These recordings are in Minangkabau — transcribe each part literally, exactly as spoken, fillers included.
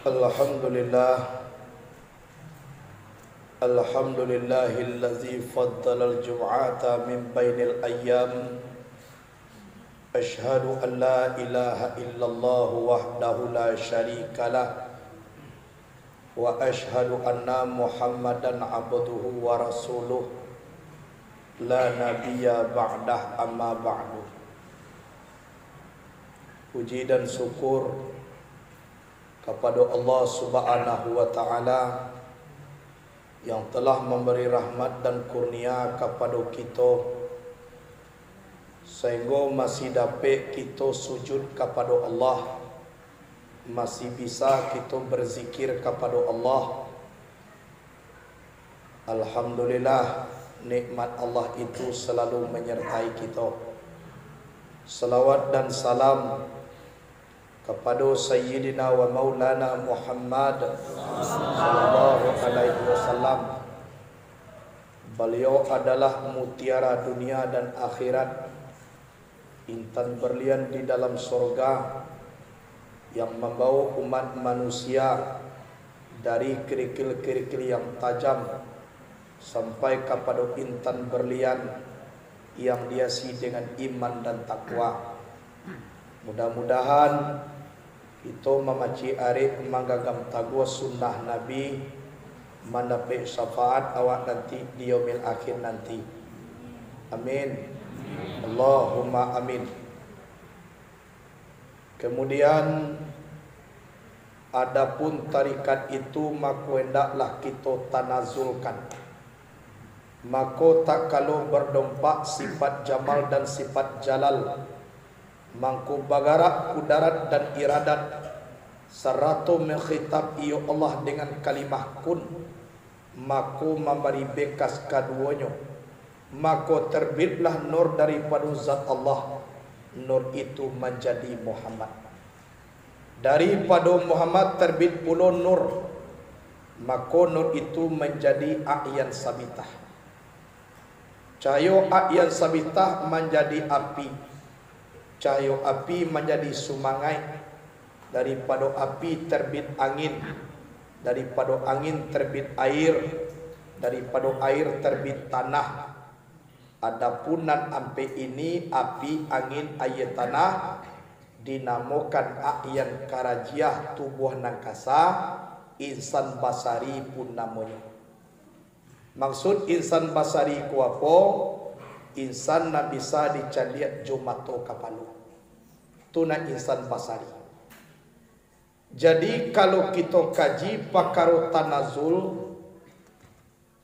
Alhamdulillah. Alhamdulillahillazi faddalal jum'ata min bainil ayyam. Asyhadu an la ilaha illallah wahdahu la syarikalah. Wa asyhadu anna Muhammadan abduhu wa rasuluh. La nabiyya ba'dah, amma ba'du. Puji dan syukur kapado Allah Subhanahu wa Ta'ala, yang telah mambari rahmat dan kurnia kapado kito, sainggo masih dapek kito sujud kapado Allah, masih bisa kito berzikir kapado Allah. Alhamdulillah, nikmat Allah itu selalu menyertai kito. Salawat dan salam kapado Sayyidina wa Maulana Muhammad sallallahu alaihi wasallam. Baliau adalah mutiara dunia dan akhirat, intan berlian di dalam sorga, yang mambawa umat manusia dari kerikil-kerikil yang tajam sampai kapado intan berlian yang diasi dengan iman dan takwa. Mudah-mudahan kito mamacik arek, mangganggam taguah sunnah Nabi, mandapek syafaat awak nanti di yaumil akhir nanti. Amin. Allahumma amin. Kemudian, adapun tarikat itu, mako, hendaklah kito tanazulkan. Mako, tak kalo berdompak sifat jamal dan sifat jalal, mangko bagarak kudarat dan iradat, sarato mengkhitab iyo Allah dengan kalimah kun, mako mambari bekas kaduonyo, mako terbitlah nur daripado Zat Allah, nur itu manjadi Muhammad. Daripado Muhammad terbit pulo nur, mako nur itu manjadi A'yan Sabitah. Cahayo A'yan Sabitah manjadi api, cahayo api manjadi sumangaik, daripado api terbit angin, daripado angin terbit air, daripado air terbit tanah. Adapun nan ampek ini, api, angin, aia, tanah, dinamokan A'yan Karajiah, tubuah nan kasa, insan basari pun namonyo. Maksud insan basari ko apo? Insan nan bisa dicaliak jo mato kapalo. Tu nan insan basari. Jadi, kalau kito kaji pakaro tanazul,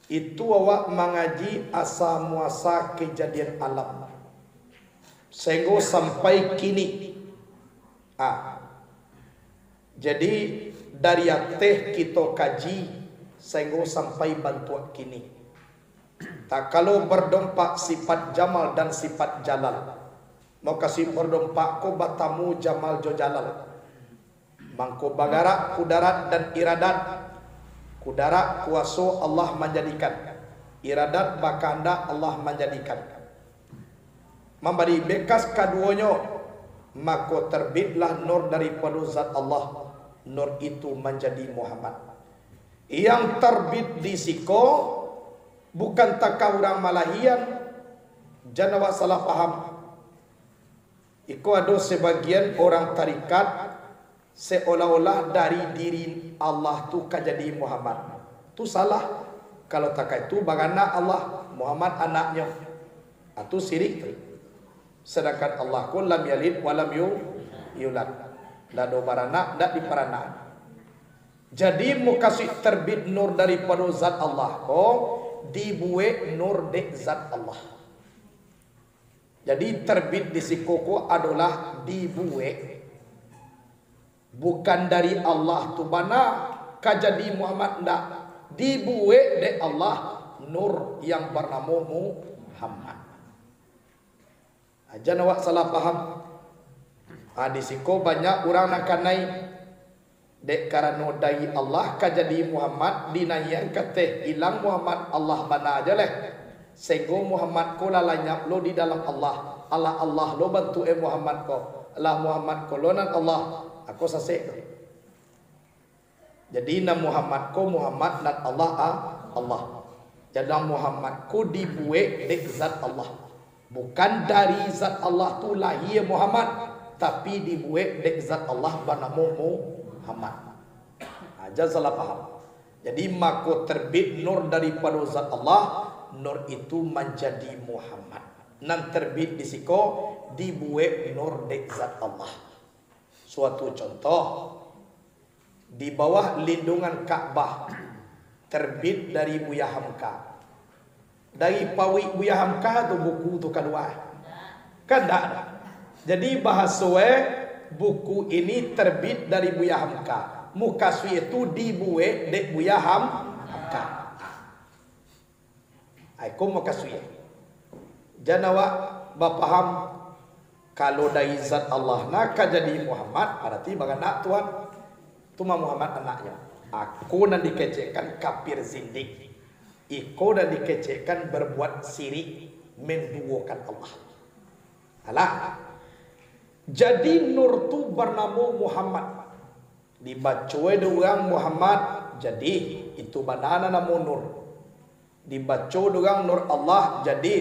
itu awak mangaji asa muasa kejadian alam, sainggo sampai kini. Ah, jadi, dari ateh kito kaji sainggo sampai bantuak kini. Tak kalo berdompak sifat jamal dan sifat jalal. Mukasuik berdompak ko batamu jamal jo jalal. Mangko bagarak kudarat dan iradat. Kudarat kuaso Allah manjadikan. Iradat bakahandak Allah manjadikan. Mambari bekas kaduonyo, mako terbitlah nur daripado Zat Allah. Nur itu manjadi Muhammad. Yang terbit di siko bukan takah urang malahian, jan awak salah paham. Iko ado sebagian orang tarikat seolah-olah dari diri Allah tu ka jadi Muhammad. Tu salah. Kalau takah itu baranak Allah, Muhammad anaknyo. Ah, tu sirik tu. Sedangkan Allah ko lam yalid wa lam yu-, yulad. Ndak ado baranak, ndak diparanak. Jadi, mukasuik terbit nur daripado Zat Allah ko, dibuek nur dek Zat Allah. Jadi, terbit di siko ko adolah dibuek. Bukan dari Allah tu bana, ka jadi Muhammad ndak. Dibuek dek Allah nur yang banamo Muhammad. Jan awak salah paham. Ha, di siko banyak urang nan kanai. Dek karano dari Allah ka jadi Muhammad, dinaiakan ka ateh, ilang Muhammad, Allah bana jo leh. Sainggo Muhammad ko lah lanyap lo di dalam Allah. Alah Allah lo bantuak e Muhammad ko. Alah Muhammad ko lo nan Allah. Ako sasek tu. Jadi, nan Muhammad ko Muhammad, nan Allah, a-, Allah. Jadi, nan Muhammad ko dibuek dek zat Allah. Bukan dari zat Allah tu lahia Muhammad, tapi dibuek dek zat Allah banamo Muhammad. Ha, jan salah paham. Jadi, mako terbit nur daripado zat Allah, nur itu manjadi Muhammad. Nan terbit di siko dibuek nur dek zat Allah. Suatu contoh, di bawah lindungan Ka'bah, terbit dari Buya Hamka. Dari pawik Buya Hamka tu buku tu kalua. Kan ndak? Jadi bahaso e, buku ini terbit dari Buya Hamka. Mukasuik tu dibuek dek Buya Ham-, Hamka. Ai ko mukasuik. Jan awak bapaham, kalau dari zat Allah nah ka jadi Muhammad, bararti baranak Tuhan. Tu mah Muhammad anaknyo. Ako nan dikecekkan kafir zindik. Iko nan dikecekkan berbuat sirik, menduokan Allah. Alah. Jadi nur tu banamo Muhammad. Dibaco dek urang Muhammad, jadi itu bana namo nur. Dibaco dek urang nur Allah, jadi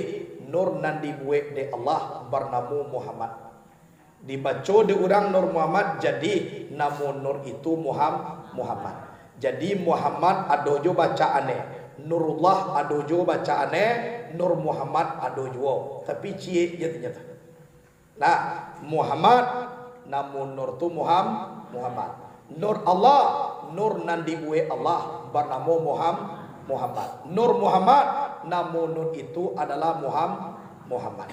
nur nan dibuek dek Allah banamo Muhammad. Dibaco dek urang Nur Muhammad, jadi namo nur itu Muham-, Muhammad. Jadi Muhammad ado jo bacaan e, Nurullah ado jo bacaan e, Nur Muhammad ado juo. Tapi ciek je tanyato. Nah, Muhammad, namo nur tu Muham-, Muhammad. Nur Allah, nur nan dibuek Allah, banamo Muham-, Muhammad. Nur Muhammad, namo nur itu adalah Muham-, Muhammad.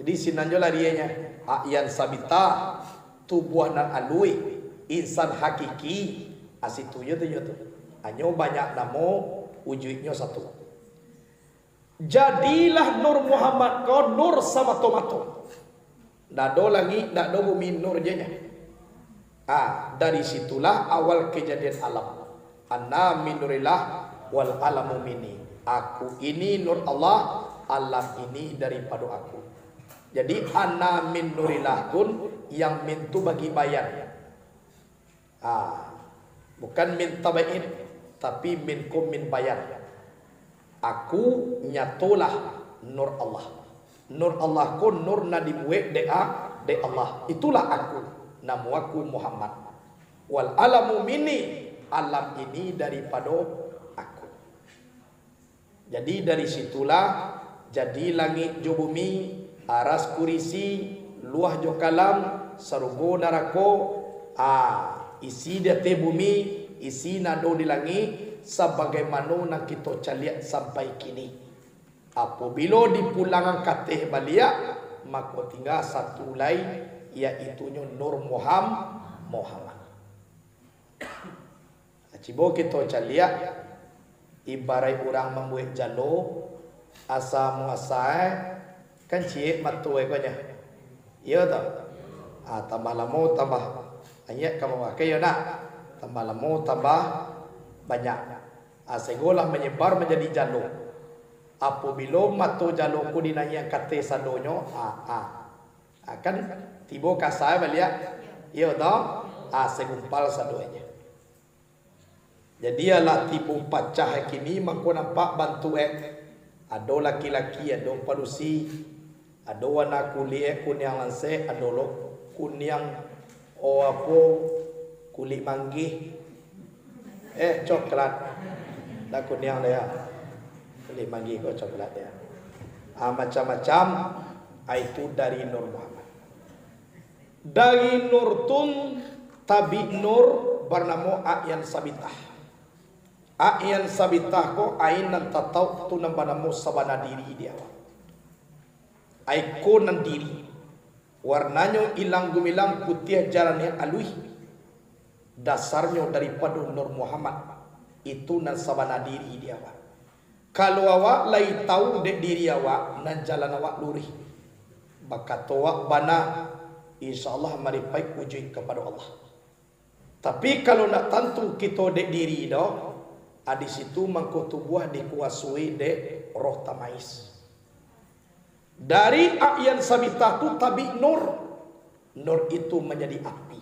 Jadi, sinan jo larienyo, A'yan Sabitah, tubuah nan aluih, insan hakiki, a situ jo tu, jo tu. Hanyo banyak namo, ujuiknyo satu. Jadilah Nur Muhammad ko nur samato-mato. Ndak ado langik, ndak ado bumi, nur je nyo. Ah, dari situlah awal kejadian alam. Ana min nurillah wal alamu minni. Aku ini nur Allah, alam ini daripado aku. Jadi, ana min nurillah tun, yang min tu bagi bayan. Ah, bukan min tabain, tapi min ko min bayan. Aku nyatolah nur Allah. Nur Allah ko nur nan dibuek dek a-, dek Allah. Itulah aku. Namo aku Muhammad. Wal alamu minni, alam ini daripado aku. Jadi, dari situlah jadi langik jo bumi, aras kurisi, luah jo kalam, sarugo narako, a, isi di ateh bumi, isi nan ado di langik, sabagaimano nan kito caliak sampai kini. Apobilo dipulangan ka ateh baliak, mako tingga satu lai, yaitunyo Nur Muham-, Muhammad. Cubo kito caliak, ibaraik urang mambuek jalo, asa muasae, kan ciek mato e ko nyo. Iyo toh? Ah, tambah lamo, tambah anyuik ka bawah. Kan iyo nak? Tambah lamo, tambah banyak. Ah, sehinggo lah manyebar manjadi jalo. Apobilo mato jalo ko dinaiak ka ateh sadonyo, ah, ah. Ah, kan tibo ka asa e baliak. Iyo toh? Ah, segumpal sadonyo. Jadi, alah tibo pacah kini, mangko nampak bantuak e. Ado laki-laki, ado padusi, ado warna kulik e kuniang lansek, ado lo kuniang, oh, apo, kulik manggih. Eh, coklat. Dah kuniang dah ya. Kulik manggih ko coklat ya. Ah, macam-macam. Ah, itu dari Nur Muhammad. Dari nur tun tabik nur banamo A'yan Sabitah. A'yan Sabitah ko ain nan tatauk tu nan banamo sabana diri di awak. Ai ko nan diri. Warnanyo ilang gumilang, putiah jaraniah aluih. Dasarnyo daripado Nur Muhammad. Itu nan sabana diri di awak. Kalau awak lai tahu dek diri awak, nan jalan awak luruih, bakato awak bana, insya Allah maripaik ujuik kapado Allah. Tapi, kalau ndak tantu kito dek diri doh, ah, di situ mangko tubuah dikuasoi dek roh tamais. Dari A'yan Sabitah tu tabik nur, nur itu manjadi api.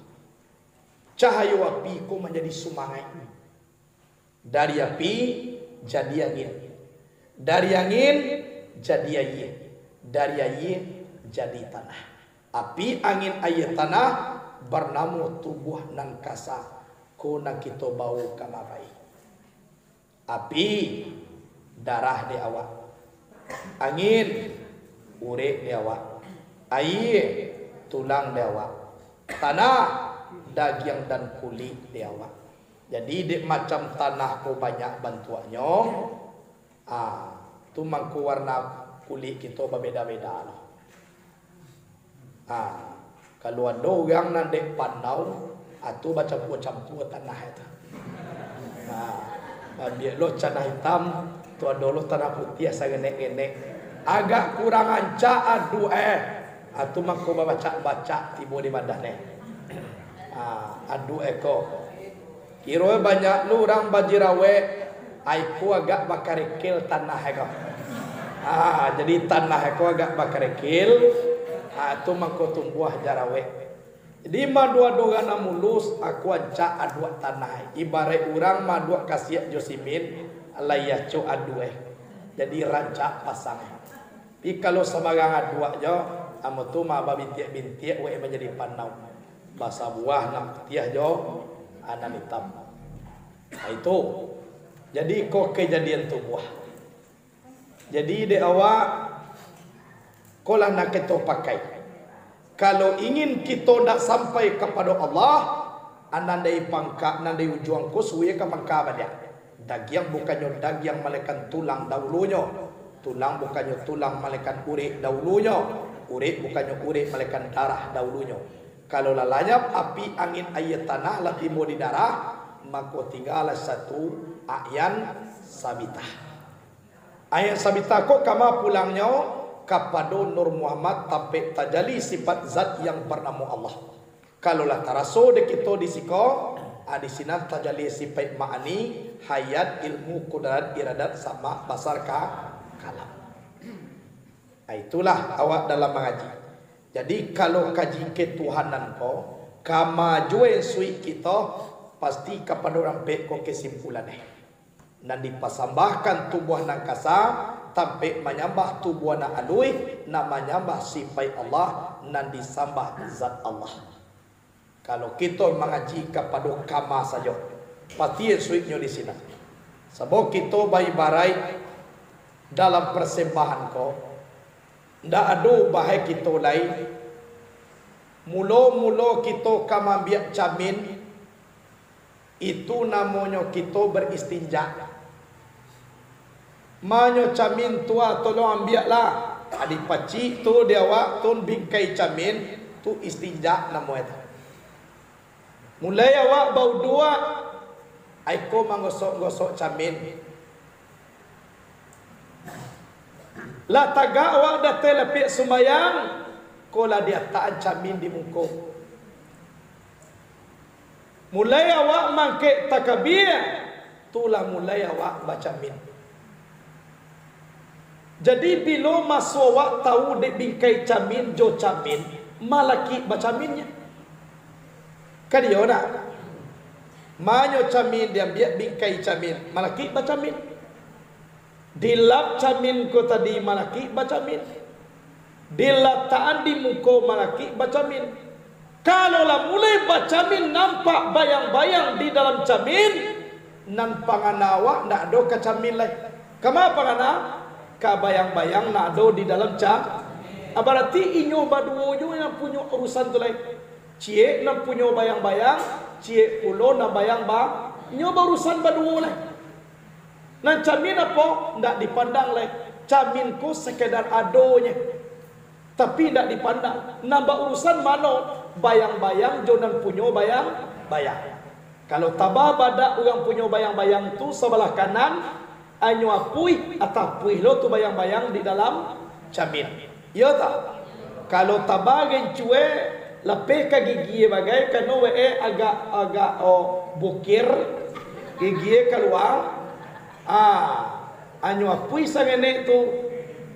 Cahayo api ko manjadi sumangaik. Dari api jadi angin. Dari angin jadi aia. Dari aia jadi tanah. Api, angin, aia, tanah barnamo tubuah nan kasa. Ko nan kito bawo ka mabai. Api, darah di awak. Angin, urek di awak. Aia, tulang di awak. Tanah, dagiang dan kulik di awak. Jadi, dek macam tanah ko banyak bantuaknyo, ah, tu mangko warna kulik kito babeda-beda lo. Ha, kalau ado urang nan dek panau, ah, tu bacampua-campua tanah itu. Ha, ambiak lo canah itam, tu ado lo tanah putiah sagenek-genek. Agak kurang rancak aduak, eh. Ah, tu mangko babacak-bacak tibo di badan, eh. Ha, aduak eko. Kiro banyak lu urang bajerawek, ai ko agak bakarekel tanah ko. Ah, jadi tanah ko agak bakarekel, ah, tu mangko tumbuah jarawek. Jadi, mado-ado nan mulus, aku ancak aduak tanah. Ibaraik urang maaduak kasiak jo simin, lai acok aduak, eh. Jadi, rancak pasang, eh. Tapi, kalau sambarang aduak jo, amo tu mah babintiak-bintiak, wek manjadi panau. Basabuah nan putiah jo, ah, nan itam. Nah, itu. Jadi, ko kejadian tubuah. Jadi, dek awak, ko lah nan kito pakai. Kalau ingin kito nak sampai kapado Allah, ah, nan dari pangka, nan dari ujuang ko suwia ka pangka baliak. Dagiang bukannyo dagiang, malainkan tulang dahulunyo. Tulang bukannyo tulang, malainkan urek dahulunyo. Urek bukannyo urek, malainkan darah dahulunyo. Kalau lah lanyap api, angin, aia, tanah, lah tibo di darah, mako tinggalah satu, a'yan sabitah. A'yan sabitah ko kama pulangnyo? Kapado Nur Muhammad, tampek tajali sifat zat yang barnamo Allah. Kalau lah taraso dek kito di siko, ah, di sinan tajali sipaik ma'ani, hayat, ilmu, kudrat, iradat, sama, basar, ka-, kalam. Ah, itulah awak dalam mangaji. Jadi, kalau kaji ketuhanan ko, kama juo suik kito, pasti kapado rampek ko kesimpulan, eh. Nan dipasambahkan tubuah nan kasa, tampek manyambah tubuah nan aluih, nan manyambah sipaik Allah, nan disambah zat Allah. Kalau kito mangaji kapado kama sajo, pasti suiknyo di sinan. Sabab kito baibaraik dalam persembahan ko, ndak ado bahai kito lai. Mulo-mulo kito ka maambiak camin, itu namonyo kito beristinja. Manyo camin tu, ah, tolong ambiaklah. Ah, dipacik tu di awak tu bingkai camin, tu istinja namo itu. Mulai awak bauduak, ai ko manggosok-gosok camin. Lah tagak awak datang lapiak sumbayang, ko lah diatakan camin di muko. Mulai awak mangkek takabia, tu lah mulai awak bacamin. Jadi, bilo maso awak tahu dek bingkai camin jo camin, malakik bacaminnyo. Kan iyo ndak? Manyo camin diambiak bingkai camin, malakik bacamin. Dilap camin ko tadi, malakik bacamin. Dilatakan di muko, malakik bacamin. Kalau lah mulai bacamin, nampak bayang-bayang di dalam camin, nan pangana awak ndak ado ka camin lai. Kama pangana? Ka bayang-bayang nan ado di dalam ca-, ah, barati inyo baduo jo nan punyo urusan tu lai. Ciek nan punyo bayang-bayang, ciek pulo nan bayang ba-, inyo baurusan baduo lai. Nan camin apo? Ndak dipandang lai. Camin ko sakadar adonyo, tapi ndak dipandang. Nan baurusan mano? Bayang-bayang jo nan punyo bayang-bayang. Kalau taba badak urang punyo bayang-bayang tu sabalah kanan, anyo apuih, atau apuih lo tu bayang-bayang di dalam camin. Iyo tak? Kalau taba gencue, lapeh ka gigi bagai, kano we agak, agak, oh, bukir, gigi kalua. Ah, anyo apuih sangenek tu,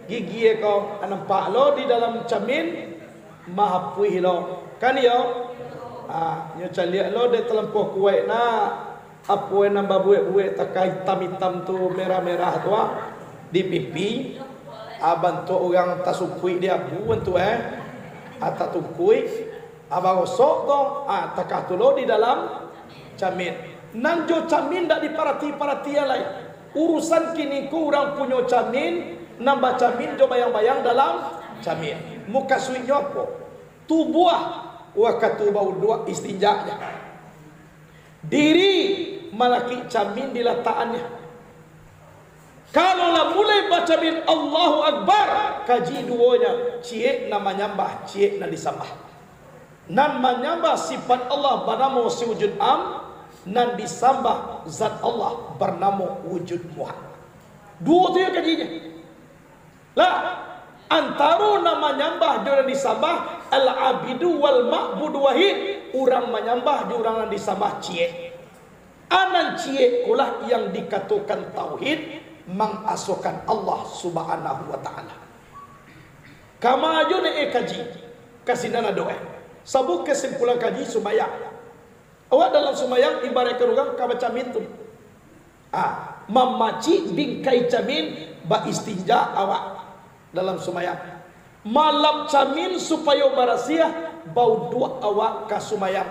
gigi ko, ah, nampak lo di dalam camin, mah apuih lo. Kan iyo? Ah, nyo caliak lo dek talampau kuaik na, apo nan babuek-buek takah itam-itam tu, merah-merah tu, ah, di pipi, ah, bantuak urang tasukuik di abu tu, eh. Ah, tatungkuik, ah, barosok tu, ah, takah tu lo di dalam camin. Nan jo camin dak diparati-paratian lai. Urusan kini ko urang punyo camin, nan bacamin jo bayang-bayang dalam camin. Mukasuiknyo apo? Tubuah wakatu bauduak istinjaknyo. Diri malakik camin dilatakannyo. Kalau lah mulai bacamin Allahu Akbar, kaji duonyo, ciek nan manyambah, ciek nan disambah. Nan manyambah sifat Allah banamo si Wujud Am, nan disambah zat Allah banamo Wujud Muhak. Duo tu yo kajinyo. Lah, antaro nan manyambah jo nan disambah, al-abidu wal ma'budu wahid, urang manyambah jo urang nan disambah ciek. Anan ciek kolah yang dikatokan tauhid, mangasokan Allah Subhanahu wa Ta'ala. Kama jo ne, eh, kaji, ka sinan ado, eh. Sabuik kesimpulan kaji sumbayang. Awak dalam sumbayang, ibaraikkan urang ka bacamin tu. Ah, mamacik bingkai camin, baistinja awak dalam sumbayang. Malap camin supayo barasiah, bauduak awak ka sumbayang.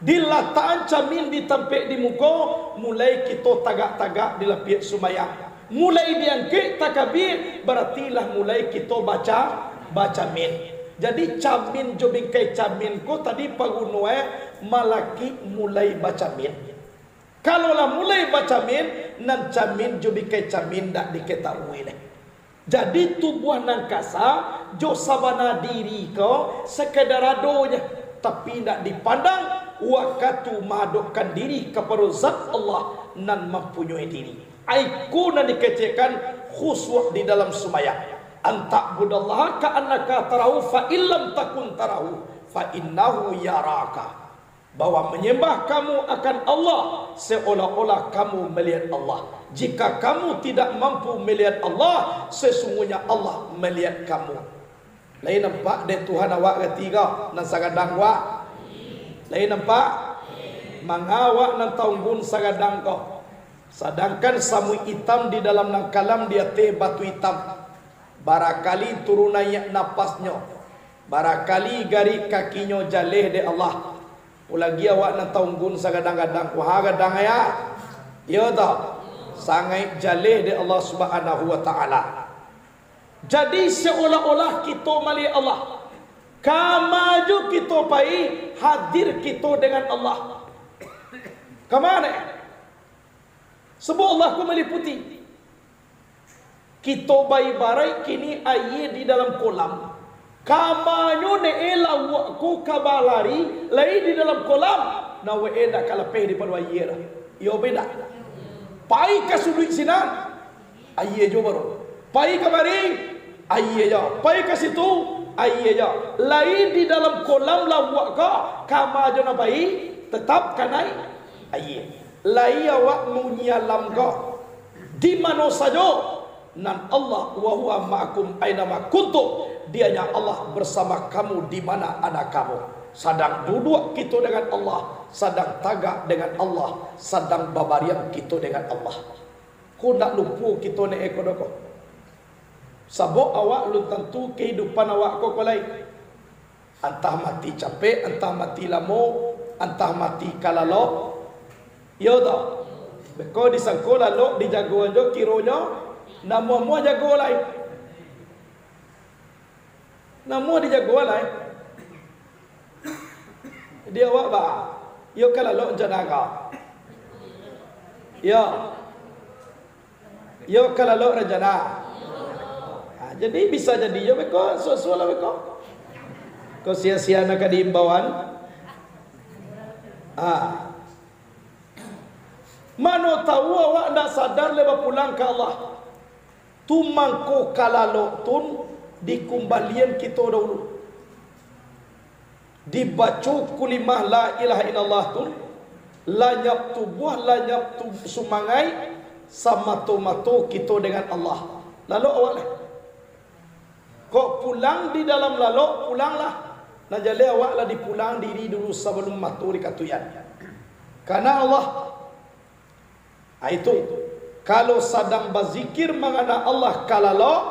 Dilatakan camin di tampek di muko, mulai kito tagak-tagak di lapiak sumbayang. Mulai diangkek takabir, barati lah mulai kito baca, bacamin. Jadi, camin jo bingkai camin ko tadi paguno e malakik mulai bacamin. Kalau lah mulai bacamin, nan camin jo bingkai camin ndak diketahui lai. Jadi, tubuah nan kasa jo sabana diri ko sakadar ado nyo, tapi ndak dipandang wakatu maadokkan diri kapado Zat Allah nan mampunyoi diri. Iko nan dikecekkan khusyuk di dalam sumbayang. "An ta'budallaha ka'annaka tarahu, fa in lam takun tarahu, fa innahu yaraka." Bahwa manyambah kamu akan Allah, saolah-olah kamu maliek Allah. Jika kamu tidak mampu maliek Allah, sasungguahnya Allah maliek kamu. Lai nampak dek Tuhan awak katigo nan sagadang ko? Lai nampak? Manga awak nan taunggun sagadang ko? Sadangkan samuik itam di dalam nan kalam di ateh batu itam. Barakali turun naiak napasnyo, barakali garik kakinyo jaleh dek Allah. Apolai awak nan taunggun sagadang-gadang ko, ha gadang ya? Iyo toh? Sangaik jaleh dek Allah Subhanahu wa Ta'ala. Jadi, saolah-olah kito maliek Allah. Kama jo kito pai, hadir kito dengan Allah. Kama ne? Sabab Allah ko maliputi. Kito baibaraik kini aia di dalam kolam. Kamanyo ne e lauak ko ka balari, lai di dalam kolam, nah, wak e ndak ka lapeh daripado aia doh. Iyo, baa indak? Pai ka suduik sinan, aia juo baru. Pai kamari, aia juo. Pai ka situ, aia juo. Lai di dalam kolam lauak ko, kama jo nan pai, tatap kanai aia. Lai awak munyi alam ko, di mano sajo, nan Allah, "Wa huwa ma'akum aina ma kuntum," dianya Allah bersama kamu di mana ada kamu. Sadang duduak kito dengan Allah, sadang tagak dengan Allah, sadang babariang kito dengan Allah. Ko ndak lupo kito ne e ko doh ko. Sabab awak alun tantu kahidupan awak ko, ko lai. Antah mati capek, antah mati lamo, antah mati ka lalok. Iyo toh? Beko disangko lalok dijago jo, kironyo namuah-muah jago lai. Namuah dijago lai. Jadi awak ba, iyo ka lalok rencana ko? Iyo. Iyo ka lalok rencana. Ha, jadi bisa jadi iyo beko, suah-suah lah beko. Ko sia-sia nak ka diimbauan. Ha. Mano tahu awak ndak sadar lai bapulang ka Allah. Tu mangko ka lalok tun dikumbalian kito dahulu. Dibaco kulimah la ilaha illallah tu, lanyap tubuah, lanyap tu sumangaik, samato-mato kito dengan Allah. Lalok awak lah. Kok pulang di dalam lalok, pulanglah. Nah, jaleh awak lah dipulang diri dulu sabalum mato dikatuikan. Karena Allah, ah, itu, kalau sadang bazikir mangana Allah ka lalok,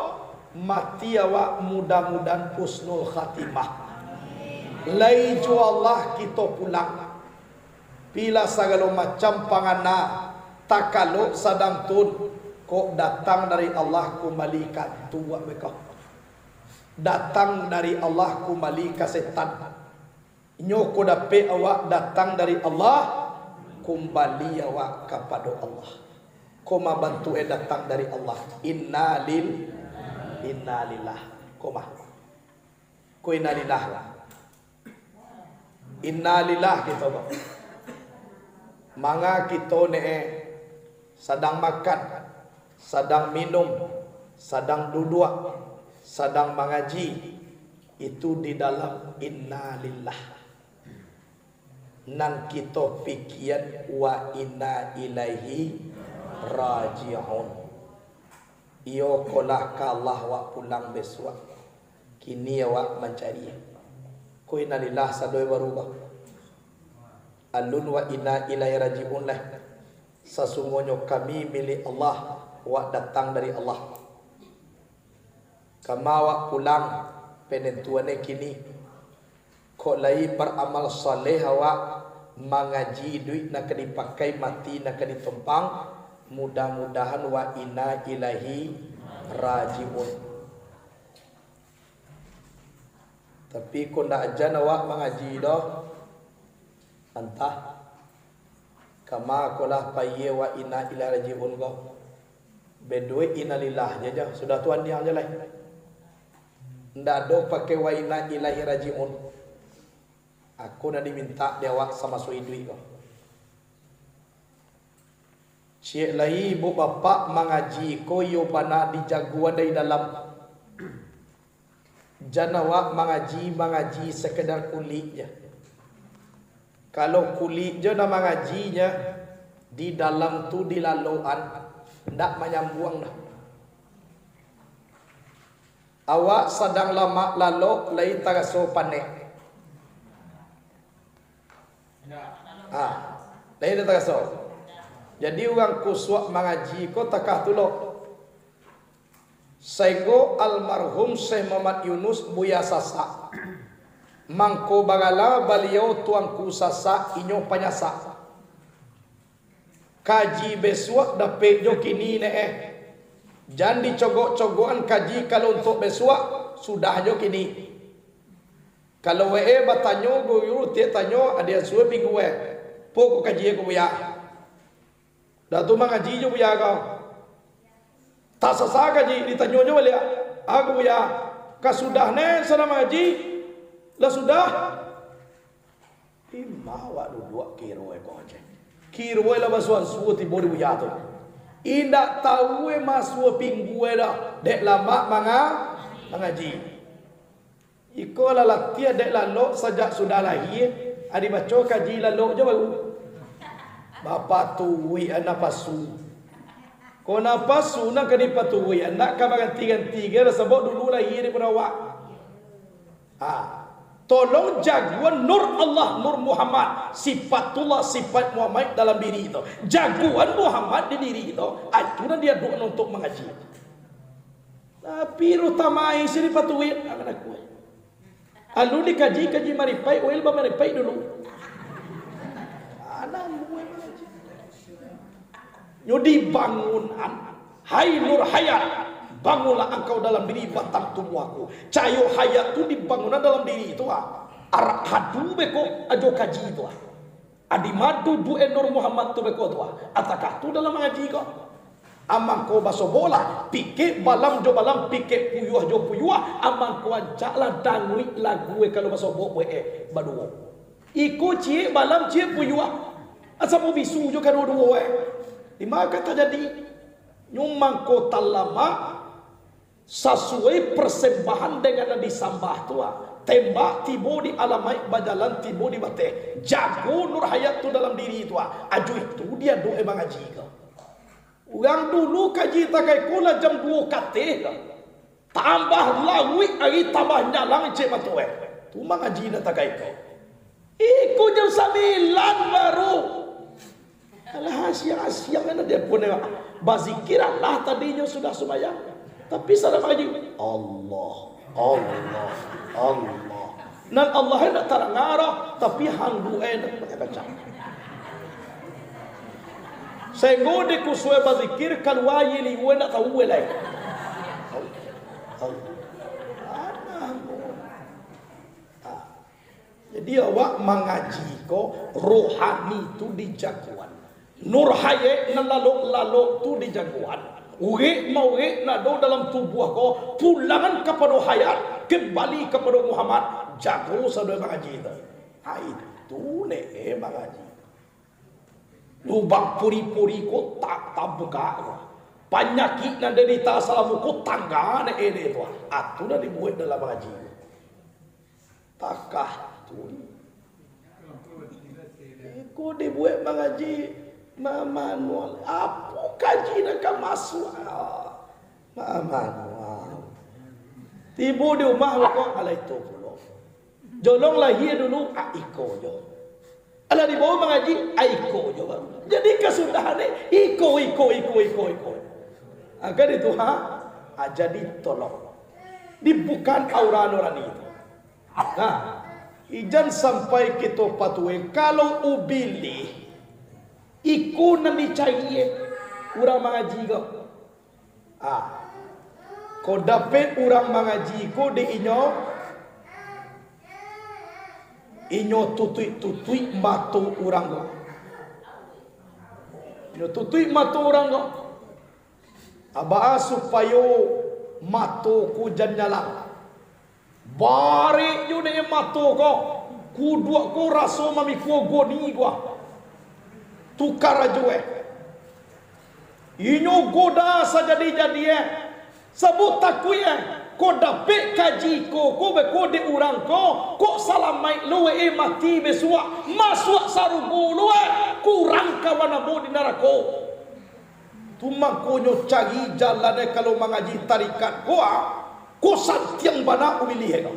mati awak mudah-mudahan husnul khatimah. Lai jo Allah kito pulang. Pilah sagalo macam pangana, takalok sadang tun, kok datang dari Allah kumbali ka tuak beko. Datang dari Allah kumbali ka setan. Inyo ko dapek awak datang dari Allah, kumbali awak kapado Allah. Ko ma bantuak e datang dari Allah. Innalil, innalillah. Ko ma. Ko innalillah lah. Innalillah kito ko. Manga kito ne, eh, sadang makan, sadang minum, sadang duduak, sadang mangaji, itu di dalam innalillah. Nan kito pikian wa inna ilaihi raji'un. Iyo ko lah ka Allah awak pulang bisuak. Kini awak mancari. Ko innalillah sado baru ko. Alun wa inna ilaihi raji'un lah. Sasungguahnyo kami milik Allah, awak datang dari Allah. Kama awak pulang, penentuan e kini. Kok lai baramal saleh awak, mangaji duit nan ka dipakai, mati nan ka ditumpang, mudah-mudahan wa inna ilaihi raji'un. Tapi kok ndak jan awak mangaji doh, antah kama ko lah pai e wa inna ilaihi raji'un ko. Beduit innalillah je, je. Sudah tu andiang je lai. Ndak ado pakai wa inna ilaihi raji'un. Ako nan dimintak di awak samaso iduik ko. Ciek lai ibu bapak mangaji ko iyo bana dijagoan dari dalam. Jan awak mangaji, mangaji sakadar kulik je. Kalau kulik je nan mangaji nyo, di dalam tu dilalokan, ndak manyambuang doh. Awak sadang lamak lalok, lai taraso panek. Ah, lai taraso. Jadi urang kusuak mangaji ko takah tu lo. Sainggo almarhum Syekh Muhammad Yunus Buya Sasak. Mangko bagala baliau Tuanku Sasak, inyo panyasak. Kaji besuak dapek jo kini ne eh. Jan dicogok-cogokan kaji kalau untuak besuak, sudah jo kini. Kalau wae batanyo guru tiek tanyo, adiak suwe minggu eh. Po ko kaji ko buya. Dah tu mangaji jo buya ko. Tasasa kaji, ditanyo jo baliak. Aku buya, ka sudah ne sana mangaji? Lah sudah? Ima awak duduak kiro e ko je. Kiro e lah basuo-suo tibo di buya tu. Indak tau e masuo pinggu e dah. Dek lamak manga-, mangaji. Iko lah latiah dek lalok sajak sudah lahia, adi baco kaji lalok jo baru. Bapatuik an napasu. Ko napasu nan ka dipatuik an, ndak ka baganti-ganti ge lah, sabab dulu lahia di pado awak. Ha. Tolong jagoan Nur Allah, Nur Muhammad, sifatullah, sifat Muhammad dalam diri tu. Jagoan Muhammad di diri tu, ha, itu nan diadukan untuak mangaji. Tapi ruh tamai sini patuik, akan aku. Alun dikaji, kaji maripaik, wail bamaripaik dulu. Anak muai mangaji. Nyo dibangun an, hai Nur Hayat, bangunlah engkau dalam diri batang tubuh aku. Cahayo hayat tu dibangun dalam diri tu, ah. Arak hadu beko ajo kaji tu, ah. Adi madu du'e Nur Muhammad tu beko tu, ah. Atakah tu dalam mangaji ko? Amang ko basobok lah, pikek balam jo balam, pikek puyuah jo puyuah, amang ko ancak lah danguik lagu e kalau basobok buek e baduo. Iko ciek balam, ciek puyuah. Asa babisu jo kaduo-duo e. Di ma ka tajadi? Nyo mangko talamak sasuai persembahan dengan nan disambah tu, ah. Tembak tibo di alamaik, bajalan tibo di bateh. Jago Nur Hayat tu dalam diri tu, ah. Ajo itu diaduak e mangaji ko. Urang dulu kaji takai ko lah jam duo kateh ko. Tambah lauik ari tambah nyalang cek mato e. Tu mangaji nak takai ko. Iko jam sambilan baru. Alah, siang-siang kan dia pun bazikir lah tadinyo sudah sumbayang. Tapi sadang mangaji, Allah, Allah, Allah. Nan Allah nak tarang arah, tapi hanggu eh nak baca. Sehingga dek kusuai bazikir, kalua aia liua nak tahu eh lai. Allah, Allah. Anak. Ah. Jadi, awak mangaji ko, rohani tu dijagoan. Nur hayek nan lalok-lalok tu dijagoan. Urek maurek nan ado dalam tubuah ko, pulangan kapado hayat, kembali kapado Muhammad, jago sadonyo mangaji tu. Ha, itu neh mangaji. Lubang puri-puri ko tak tabuka. Panyakik nan derita salamo ko tangga neh tu. Atu nan dibuek dalam mangaji. Takah tu. Iko dibuek mangaji ma-, manual. Apo kaji nan ka masuak? Ah, ma-, manual. Tibo di rumah, beko, alah itu pulo. Jolong lahia dulu, ah, iko jo. Alah dibawa mangaji, ah, iko jo baru. Jadi kasudahan ni, iko, iko, iko, iko, iko. Ah, kan itu, ha? Ah, jadi tolong. Di bukan aura nurani itu. Nah, ijan sampai kito patueh, kalau ubilih, iko nan dicari, eh, urang mangaji ko. Ah, ko dapek urang mangaji ko dek inyo, inyo tutuik-tutuik mato urang ko. Inyo tutuik mato urang ko. Baa supayo mato ko jan nyalang? Barek jo dek mato ko, kuduak ko raso mamikua goni ko. Tuka rajo eh. Inyo goda sajadi-jadi eh. Sabab takuik eh, ko dapek kaji ko, ko beko dek urang ko, kok salamaik lo eh mati bisuak, masuak sarugo lo eh, kurang kawan ambo di narako. Tu mangkonyo cari jalan eh kalau mangaji tarikat ko, ah, ko santiang bana ubilih eh ko.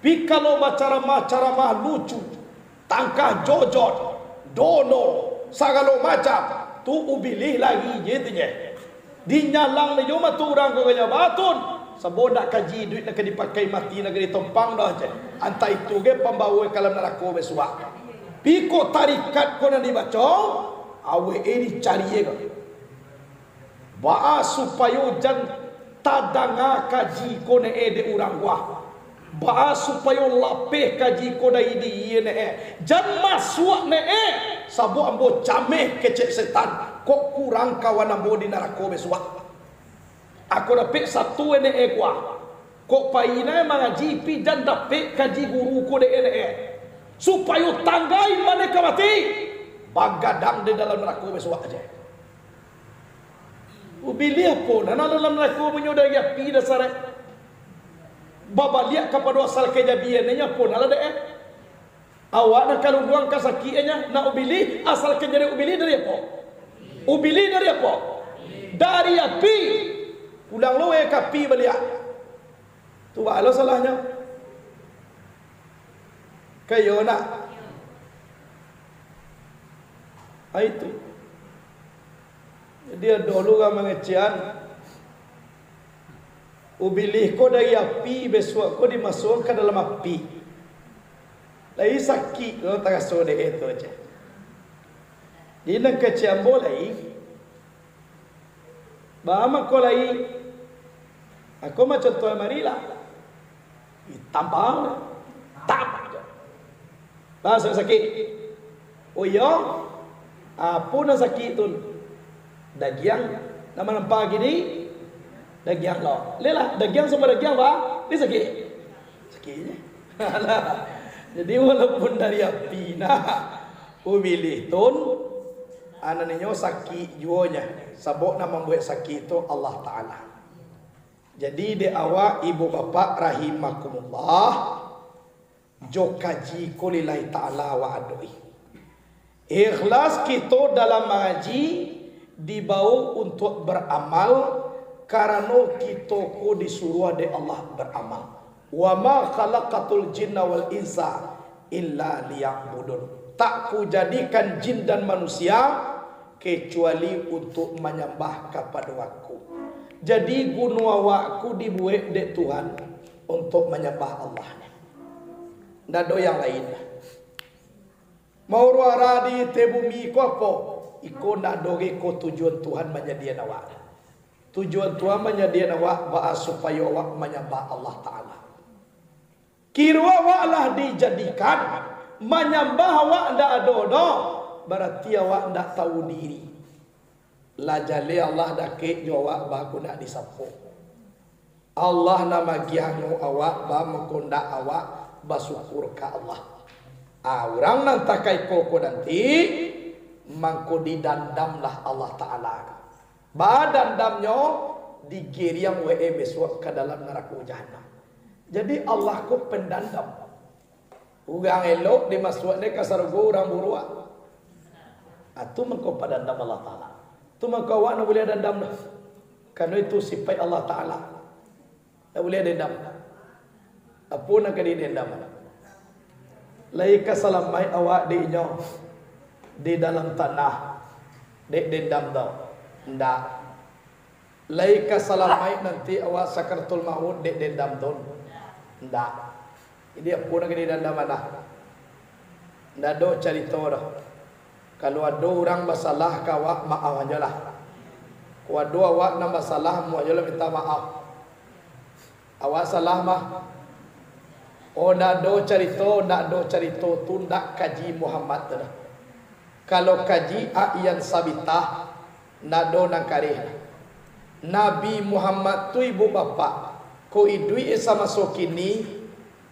Pi kalau bacaramah-caramah lucu, tangkah jojot, dono, sagalo macam, tu ubilih lari je tu je. Dinyalang ni jo mato urang ko gaya batun, sabo nak kaji duit nak ka dipakai mati nak ka ditompang dah je. Antah itu ge pambawo eh ka dalam narako bisuak. Pi ko tarikat ko nan dibaco, awek eh dicari eh ko. Baa supayo jan tadanga kaji ko ne eh dek urang ko? Baa supayo lapeh kaji ko dari diri ne eh? Jan masuak ne eh, sabab ambo cameh kecek setan, kok kurang kawan ambo di narako bisuak. Ako dapek satu ne eh ko. Kok pai na mangaji, pi jan dapek kaji guru ko dek eh, supayo tangga iman eh ka mati, bagadang di dalam narako bisuak je. Ubilih apo nan ado dalam narako, punyo dari api dasar eh? Babaliak kapado asal kajadian eh, apo nan ado eh? Awak nan kaluduang ka sakik eh nya, nak ubilih, asal kajadian ubilih dari apo? Ubilih dari apo? Dari api. Pulang lo eh ka api baliak. Tu baa lo salahnyo? Kayo nak? Ah, itu. Jadi ado lo urang mangecekan, ubilih ko dari api, bisuak ko dimasuakan ka dalam api. Lai sakik ko taraso dek itu aja. Di nan kecek ambo lai, Baa mako lai? Ako macontoh mari lah. Tambah, tambah. Baa sakik? Oh iyo, apo nan sakik tu? Dagiang. Nan manampa kini dagiang lo. Lelah, dagiang samo dagiang, baa? Ni sakik. Sakik je. Jadi walaupun dari api nah, ubilih tun, anan inyo sakik juo nya, sabab nan mambuek sakik tu Allah Taala. Jadi dek awak ibu bapak rahimakumullah, jo kaji ko lillahi taala awak adoi. Ikhlas kito dalam mangaji, dibao untuak baramal, karano kito ko disuruah dek Allah baramal. "Wa ma khalaqtul jinna wal insa illa liya'budun." Tak Kujadikan jin dan manusia kecuali untuk manyambah kapado Aku. Jadi, guno awak ko dibuek dek Tuhan untuk manyambah Allah. Ndak ado yang lain. Mauruara di ateh bumi ko apo? Iko ndak ado ge ko tujuan Tuhan manjadian awak. Tujuan Tuhan manjadian awak baa supayo awak manyambah Allah Ta'ala. Kiro awak lah dijadikan, manyambah awak ndak ado doh, barati awak ndak tahu diri. Lah jaleh Allah dakek jo awak, baa ko ndak disapo. Allah nan magiahnyo awak, baa mangko ndak awak basukur ka Allah. Ah, urang nan takaiko ko nanti, mangko didandamlah Allah Ta'ala. Baa dandamnyo? Digiriang wae bisuak ka dalam narako Jahannam. Jadi, Allah ko pandandam. Urang elok dimasuaknyo ka sarugo, urang buruak. Ah, tu mangko padandam Allah Ta'ala. Tu mangko awak ndak buliah dandam doh. Karano itu sipaik Allah Ta'ala. Ndak buliah dendam. Apo nan ka didendam? Lai ka salamaik awak dek inyo di dalam tanah dek dendam tu? Ndak. Lai ka salamaik nanti awak sakaratul maut dek dendam tu? Ndak. Jadi, apo nan ka didandam? Ndak ado carito doh. Kalau ado urang basalah ka awak, maaf ajolah. Kok ado awak nan basalah, amuah ajolah minta maaf. Awak salah mah. Oh, ndak ado carito, ndak ado carito tu, ndak Kaji Muhammad tu doh. Kalau Kaji Akyan Sabitah, ndak ado nan kareh. Nabi Muhammad tu, ibu bapak, kok iduik samaso kini,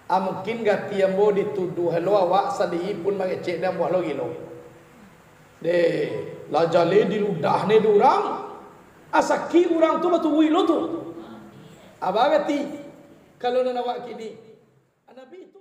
ah, mungkin gati ambo dituduah lo awak sandiri pun mangecek dek ambo lo gilo. Deh, lah jaleh diludah ne dek urang. Ah, sakik urang tu batubuih lo tu. Apo gati? Kalau nan awak kini, ah, Nabi tu